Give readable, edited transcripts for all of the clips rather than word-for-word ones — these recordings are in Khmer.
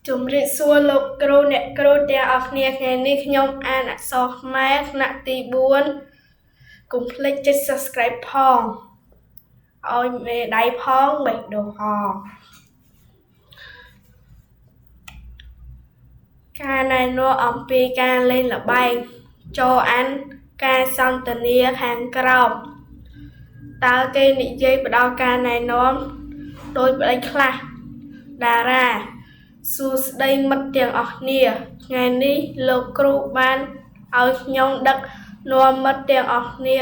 ជំរាបសួរលោកគ្រូអ្នកគ្រូទាំងអស់គ្នាថ្ងៃនេះខ្ញុំអានអក្សរខ្មែរថ្នាក់ទី4កុំភ្លេចចុច Subscribe ផងឲ្យមេដៃផងបេះដូងផងការណែនាំអំពីការលេងល្បែងចូលអានការសន្ទនាខាងក្រោមតើគេនិយាយផ្ដល់ការណែនាំដោយប្តីខ្លះតារាសួស្តីមិត្តទាំងអស់គ្នាថ្ងៃនេះលោកគ្រូបានឲ្យខ្ញុំដឹកនាំមិត្តទាំងអស់គ្នា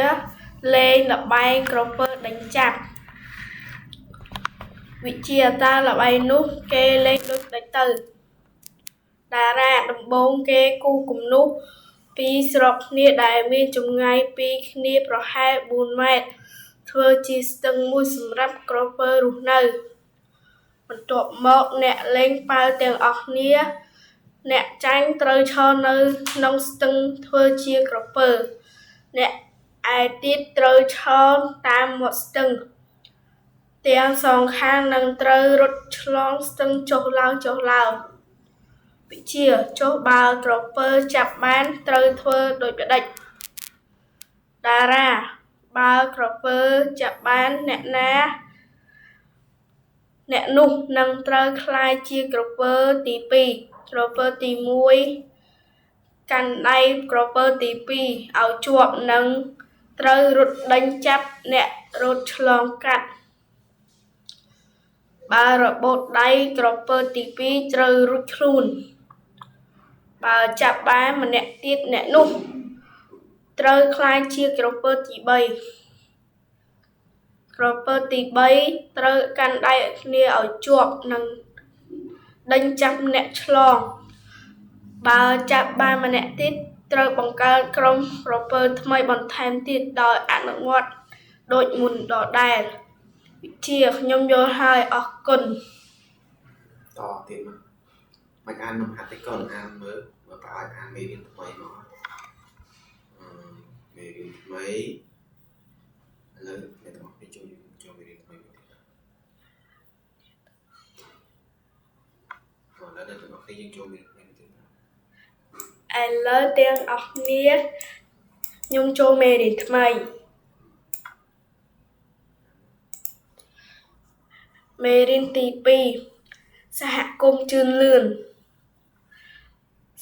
លេងល្បែងក្រពើដេញចាប់វិជាតើល្បែងនោះគេលេងដូចដេចទៅតារាដំបូងគេគូគំនូសពីរស្របគ្នាដែលមានចម្ងាយពីគ្នាប្រហែល4ម៉ែត្រធ្វើជាស្ទឹងមួយសម្រាប់ក្រពើរស់នៅបន្ទាប់មកអ្នកលេងប៉ាវទាំងអស់គ្នាអ្នកចាញ់ត្រូវឈរនៅក្នុងស្ទឹងធ្វើជាក្រពើអ្នកឯទៀតត្រូវឈរតាមមាត់ស្ទឹងទាំងសងខាងនឹងត្រូវរត់ឆ្លងស្ទឹងចុះឡើងចុះឡើងវិជាចុះបើក្រពើចាប់បានត្រូវធ្វើដូចម្ដេចតារាបើក្រពើចាប់បានអ្នកណាអ្នកនោះនឹងត្រូវក្លាយជាក្រពើទី2ក្រពើទី1កាន់ដៃក្រពើទី2ឲ្យជាប់នឹងត្រូវរត់ដេញចាប់អ្នករត់ឆ្លងកាត់បើរបូតដៃក្រពើទី2ត្រូវរួចខ្លួនបើចាប់បានម្នាក់ទៀតអ្នកនោះត្រូវក្លាយជាក្រពើទី3ក្រពើទី3ត្រូវកាន់ដៃគ្នាឲ្យជាប់និងដេញចាប់អ្នកឆ្លងបើចាប់បានម្នាក់ទៀតត្រូវបង្កើតក្រុមក្រពើថ្មីបន្ថែមទៀតដោយអនុវត្តដូចមុនដដែលវិជាខ្ញុំយល់ហើយអរគុណតទៀតមកមិនអានលំហាត់ទេកូនអានមើលបើប្រឲ្យអានមេរៀនថ្មីមកមេរៀនថ្មីឥឡូវអ្នកទាំងអស់គ្នាចូលចូលមេរៀនថ្មីមួយទៀតឥឡូវអ្នកទាំងអស់គ្នាយើងចូលមេរៀនថ្មីមួយទៀតឥឡូវទាំងអស់គ្នាខ្ញុំចូលមេរៀនថ្មីមេរៀនទី2សហគមន៍ជឿនលឿន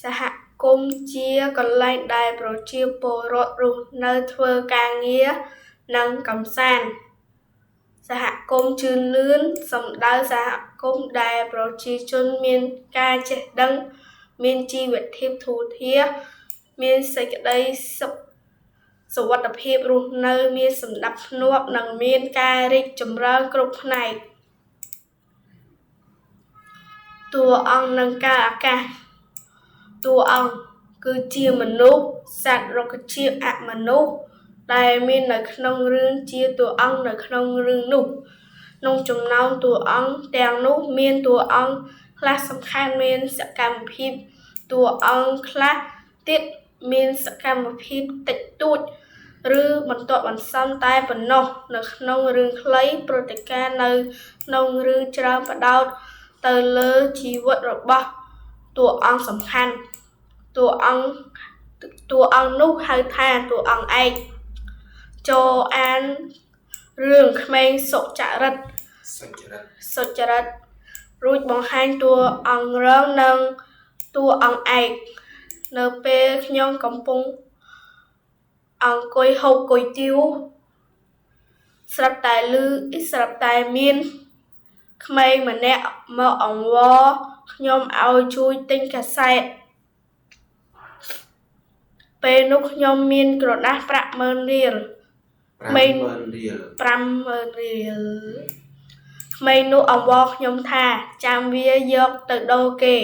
សហគមន៍ជាកន្លែងដែលប្រជាពលរដ្ឋរស់នៅធ្វើការងារនិងកម្សាន្តសហគមន៍ជឿនលឿនសំដៅសហគមន៍ដែលប្រជាជនមានការចេះដឹងមានជីវភាពធូរធារមានសេចក្តីសុខសុវត្ថិភាពរស់នៅមានសណ្ដាប់ធ្នាប់និងមានការរីកចម្រើនគ្រប់ផ្នែកតួអង្គនិងកាលអាកាសតួអង្គគឺជាមនុស្សសត្វរុក្ខជាតិអមនុស្សដែលមាននៅក្នុងរឿងជាតួអង្គនៅក្នុងរឿងនោះក្នុងចំណោមតួអង្គទាំងនោះមានតួអង្គខ្លះសំខាន់មានសកម្មភាពតួអង្គខ្លះទៀតមានសកម្មភាពតិចតួចឬបន្ទាប់បន្សំតែប៉ុណ្ណោះនៅក្នុងរឿងខ្លីព្រឹត្តិការណ៍នៅក្នុងរឿងច្រើនផ្ដោតទៅលើជីវិតរបស់តួអង្គសំខាន់តួអង្គនោះហៅថាតួអង្គឯកចូលអានរឿងក្មេងសុចរិតរួចបង្ហាញតួអង្គរងនិងតួអង្គឯកនៅពេលខ្ញុំកំពុងអង្គុយហូបគុយទាវស្រាប់តែឮស្រាប់តែមានក្មេងម្នាក់មកអង្វរខ្ញុំឲ្យជួយទិញកាសែតពេលនោះខ្ញុំមានក្រដាសប្រាក់10000រៀល50000រៀលក្មេងនោះអង្វរខ្ញុំថាចាំវាយកទៅដូរគេ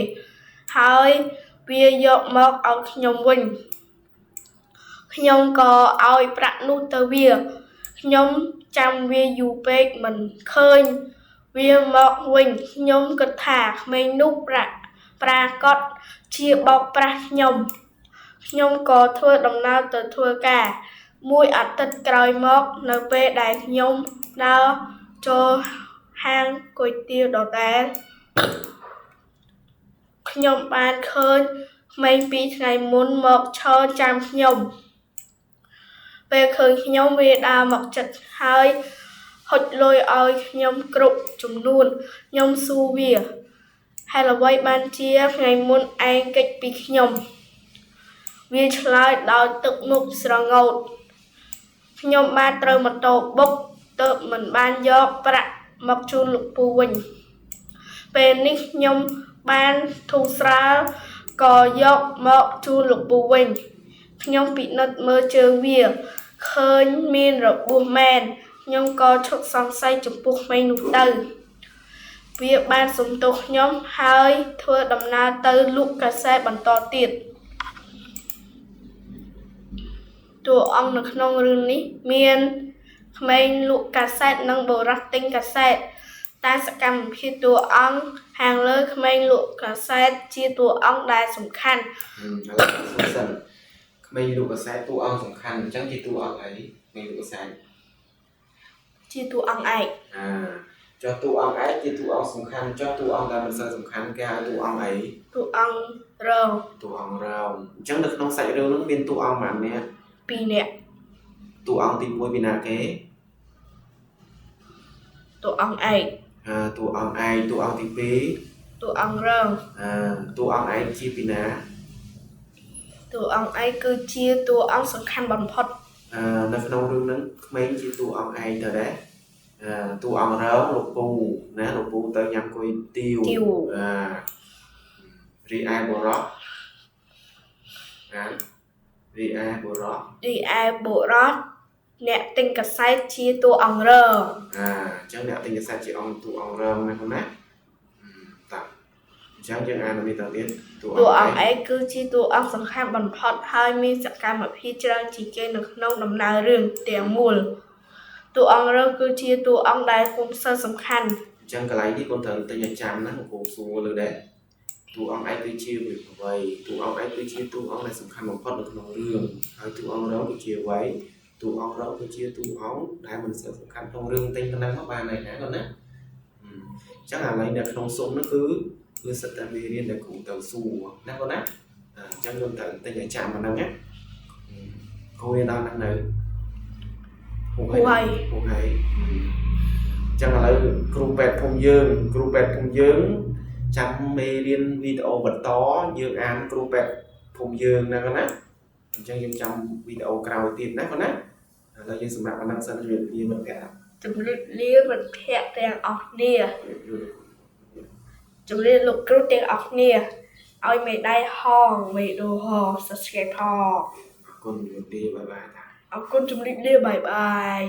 ហើយវាយកមកឲ្យខ្ញុំវិញខ្ញុំក៏ឲ្យប្រាក់នោះទៅវាខ្ញុំចាំវាយូរពេកមិនឃើញវាមកវិញខ្ញុំគិតថាក្មេងនោះប្រាកដជាបោកប្រាស់ខ្ញុំខ្ញុំក៏ធ្វើដំណើរទៅធ្វើការមួយអាទិត្យក្រោយមកនៅពេលដែលខ្ញុំដើរចូលហាងគុយទាវដដែល ខ្ញុំបានឃើញក្មេងពីថ្ងៃមុនមកឈរចាំខ្ញុំពេលឃើញខ្ញុំវាដើរមកចិត្តហើយហុចលុយឲ្យខ្ញុំគ្រប់ចំនួនខ្ញុំសួរវាហេតុអ្វីបានជាថ្ងៃមុនឯងគេចពីខ្ញុំវាឆ្លើយដោយទឹកមុខស្រងោតខ្ញុំបានត្រូវម៉ូតូបុកទើបមិនបានយកប្រាក់មកជូនលោកពូវិញពេលនេះខ្ញុំបានធូរស្រាលក៏យកមកជូនលោកពូវិញខ្ញុំពិនិត្យមើលជើងវាឃើញមានរបួសមែនខ្ញុំក៏ឈប់សង្ស័យចំពោះក្មេងនោះទៅវាបានសំទោសខ្ញុំហើយធ្វើដំណើរទៅលក់កាសែតបន្តទៀតតួអង្គនៅក្នុងរឿងនេះមានក្មេងលក់កាសែតនិងបុរសទិញកាសែតតាមសកម្មភាពតួអង្គខាងលើក្មេងលក់កាសែតជាតួអង្គដែលសំខាន់ឥឡូវសួរសិនក្មេងលក់កាសែតតួអង្គសំខាន់អញ្ចឹងជាតួអង្គអីក្មេងលក់កាសែតជាតួអង្គឯកចុះតួអង្គឯកជាតួអង្គសំខាន់ចុះតួអង្គដែលមិនសូវសំខាន់គេហៅតួអង្គអីតួអង្គរងតួអង្គរងអញ្ចឹងនៅក្នុងសាច់រឿងនោះមានតួអង្គប៉ុន្មាននាក់2នាក់តួអង្គទី1ពីណាគេតួអង្គឯកតួអង្គឯកតួអង្គទី2តួអង្គរងតួអង្គឯកជាពីណាតួអង្គឯកគឺជាតួអង្គសំខាន់បំផុតនៅក្នុងរឿងហ្នឹងក្មេងជាតួអង្គឯកទៅដែរតួអង្គរងលោកពូណាលោកពូទៅញ៉ាំគុយទាវរីឯបុរសរីឯបុរសរីឯបុរសអ្នកទិញកាសែតជាតួអង្គរងអញ្ចឹងអ្នកទិញកាសែតជាអង្គតួអង្គរងណាកូនណាតាអញ្ចឹងយើងអាននេះទៅទៀតតួអង្គឯកគឺជាតួអង្គសំខាន់បំផុតហើយមានសកម្មភាពច្រើនជាងគេនៅក្នុងដំណើររឿងទាំងមូលតួអង្គរងគឺជាតួអង្គដែលពុំសូវសំខាន់អញ្ចឹងកន្លែងនេះកូនត្រូវទិញឲ្យចាំណាគ្រូសួរលើដែរតួអង្គឯកគឺជាអ្វីតួអង្គឯកគឺជាតួអង្គដែលសំខាន់បំផុតនៅក្នុងរឿងហើយតួអង្គរងគឺជាអ្វីតួអង្គរងគឺជាតួអង្គដែលមិនសូវសំខាន់ក្នុងរឿងទិញប៉ុណ្ណឹងមកបានហើយណាកូនណាអញ្ចឹងអាឡៃនៅក្នុងសុំនោះគឺសិតតែមេរៀនដែលគ្រូទៅសួរណាកូនណាអញ្ចឹងកូនត្រូវទិញឲ្យចាំប៉ុណ្ណឹងណាគ្រូរៀនដល់ហ្នឹងនៅហូហើយហូហើយអញ្ចឹងឥឡូវគ្រូពេទ្យភូមិយើងគ្រូពេទ្យភូមិយើងចាំមេរៀនវីដេអូបន្តយើងអានគ្រូពេទ្យភូមិយើងណាកូនណាអញ្ចឹងយើងចាំវីដេអូក្រោយទៀតណាកូនណាឥឡូវយើងសម្រាប់ប៉ុណ្ណឹងសិនជម្រាបលាមិត្តភក្តិជម្រាបលាមិត្តភក្តិទាំងអស់គ្នាជម្រាបលោកគ្រូទាំងអស់គ្នាឲ្យមេដៃហងមេដូហង Subscribe ផងអរគុណជម្រាបលាបាយបាយអរគុណជម្រាបលាបាយបាយ